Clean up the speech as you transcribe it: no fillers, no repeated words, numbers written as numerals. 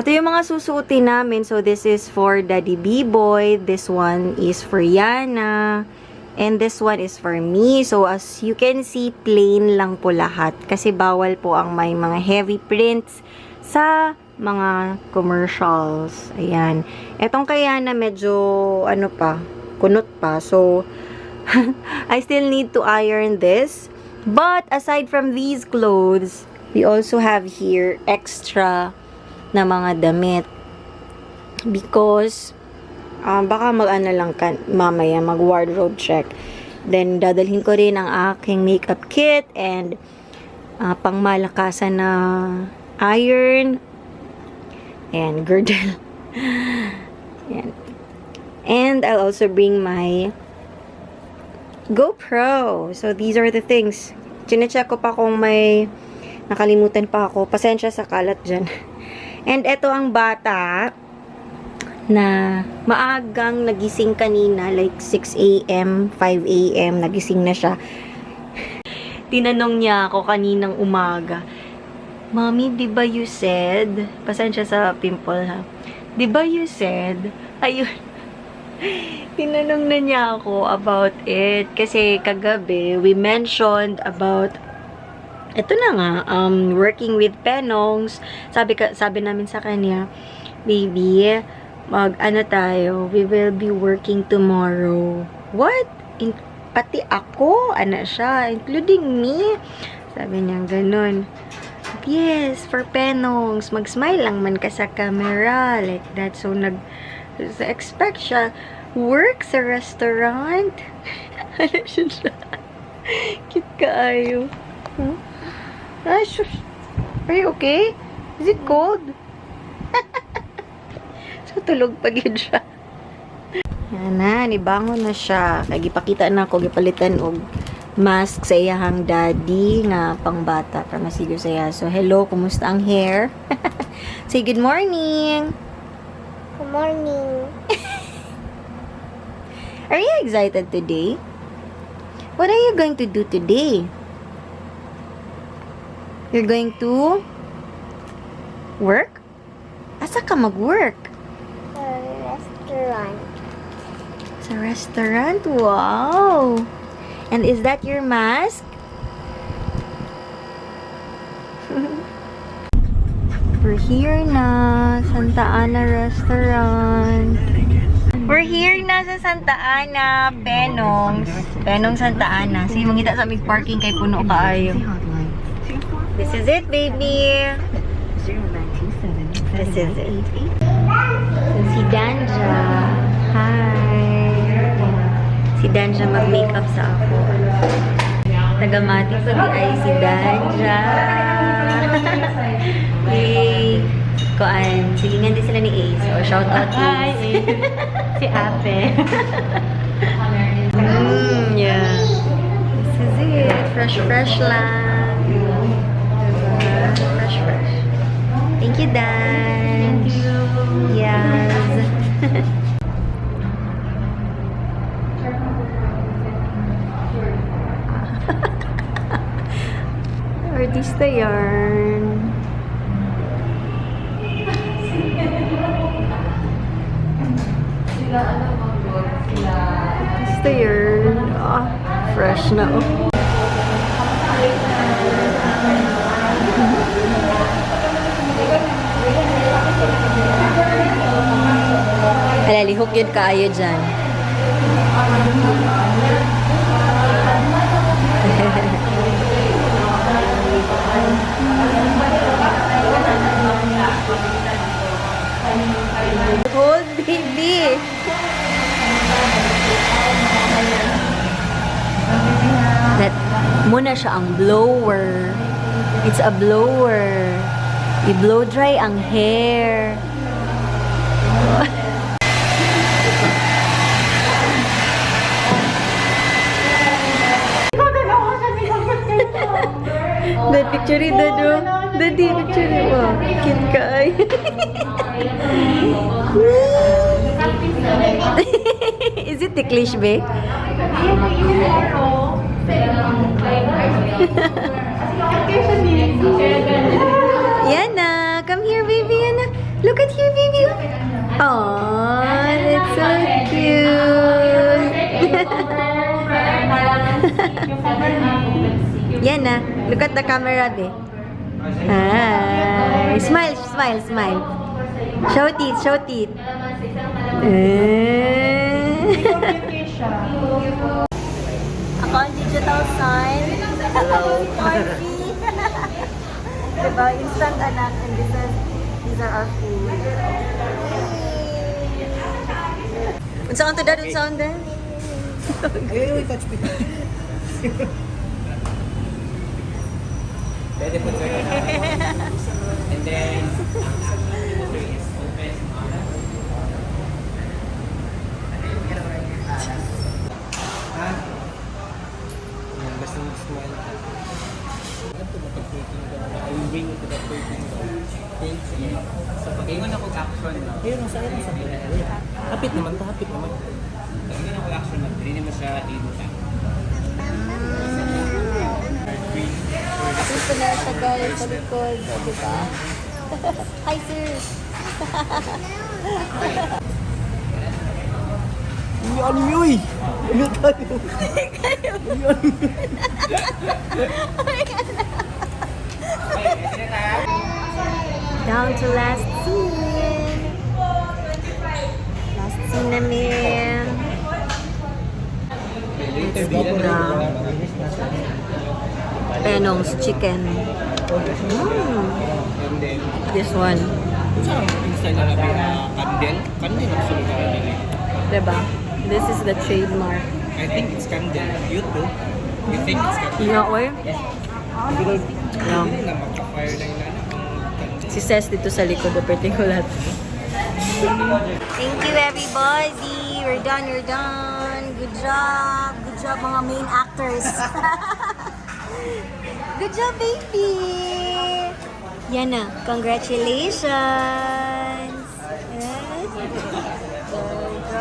Ito yung mga susuotin namin. So, this is for Daddy B-Boy. This one is for Yana. And this one is for me. So, as you can see, plain lang po lahat. Kasi bawal po ang may mga heavy prints sa mga commercials. Ayan. Etong kay Yana medyo, ano pa, kunot pa. So, I still need to iron this. But, aside from these clothes, we also have here extra na mga damit. Because, baka mag-ano lang ka, mamaya, mag-wardrobe check. Then, dadalhin ko rin ang aking makeup kit and pangmalakasan na iron and girdle. Ayan. And I'll also bring my GoPro. So, these are the things. Chinecheck ko pa kung may nakalimutan pa ako. Pasensya sa kalat dyan. And eto ang bata na maagang nagising kanina, like 6 a.m., 5 a.m., nagising na siya. Tinanong niya ako kaninang umaga, "Mommy, di ba you said," pasensya sa pimple ha, "di ba you said," ayun, tinanong na niya ako about it. Kasi kagabi, we mentioned about ito na nga, working with Penongs. Sabi namin sa kanya, "Baby, mag, ano tayo, we will be working tomorrow." "What? Pati ako?" Ano siya, "Including me?" Sabi niya, ganun. "Yes, for Penongs. Mag-smile lang man ka sa camera." Like that. So, nag-expect siya, work sa restaurant. Ano siya? Cute kaayo. Huh? Ay, shush. Are you okay? Is it cold? So, tulog pa gid siya. Yan na, nibangon na siya. Kay gipakita na ako, gipalitan og mask sa iyahang daddy nga pangbata para masigo siya. So, hello, kumusta ang hair? Say good morning! Good morning. Are you excited today? What are you going to do today? You're going to work? Asa ka mag-work? Sa restaurant. Sa restaurant? Wow! And is that your mask? We're here na. Santa Ana Restaurant. We're here na sa Santa Ana, Penongs. Penong Santa Ana. Sige, mangita sa aming parking kay puno kaayo. This is it, baby. This is it. Si Danja. Hi. Si Danja mag-makeup sa ako. Tagamati pag ay si Danja. Yay. Koan, silingan din sila ni Ace. O, shout out Ace. Hi, Ace. Si ate. Yeah. This is it. Fresh, fresh lang. Diba? Fresh, fresh. Thank you, Dan. Thank you. Yes. Artista yarn. Artista yarn. Ah, fresh na oh. Hala, lihok yun kaayo dyan. Hold, baby! That, muna siya ang blower. It's a blower. I-blow dry ang hair. Dad, picture it, Dad, oh. Daddy, picture it mo. Cute ka ay. Is it ticklish, babe? Yana, come here, baby. Yana. Look at here, baby. Aww, that's so cute. Yan na. Look at the camera, be. Hi. Smile, smile, smile. Show teeth, show teeth. Eh. Ako ang digital son. Hello. Si diba? Instant anak. And these are our food. Yay! Unsa to, Dad? Unsa dad? Ay, ay, touch me. Pwede po, sir. And then, ang action po, sir, is open. Ha? Yan, basta mag-smile ka. Ano ito mapag-taking daw? I will bring you to the taking daw. Thanks. So, pag ingon ako action, no? Ayun, sa ayun, sa Hapit naman to, hapit naman. Pag ingon ako action, no? Dili mo siya ibutan. Dito na siya, guys, sa likod. O, diba? Hi, sir! Ano yun? Ano tayo? Okay, ready na tayo? Down to last scene. Last scene namin. Later, bilang na. Penong's chicken. And then, This one. sa inside na natin na candle. Candle ang sulod na nila. Diba? This is the trademark. I think it's candle. You too? You think it's candle? Yeah, oy. Pero, Yeah. hindi na magka-fire na yun, ano, ang candle. Si Ses dito sa likod, the particular. Thank you, everybody. We're done, we're done. Good job. Good job, mga main actors. Good job, baby. Yan na. Congratulations. Eh? There we go.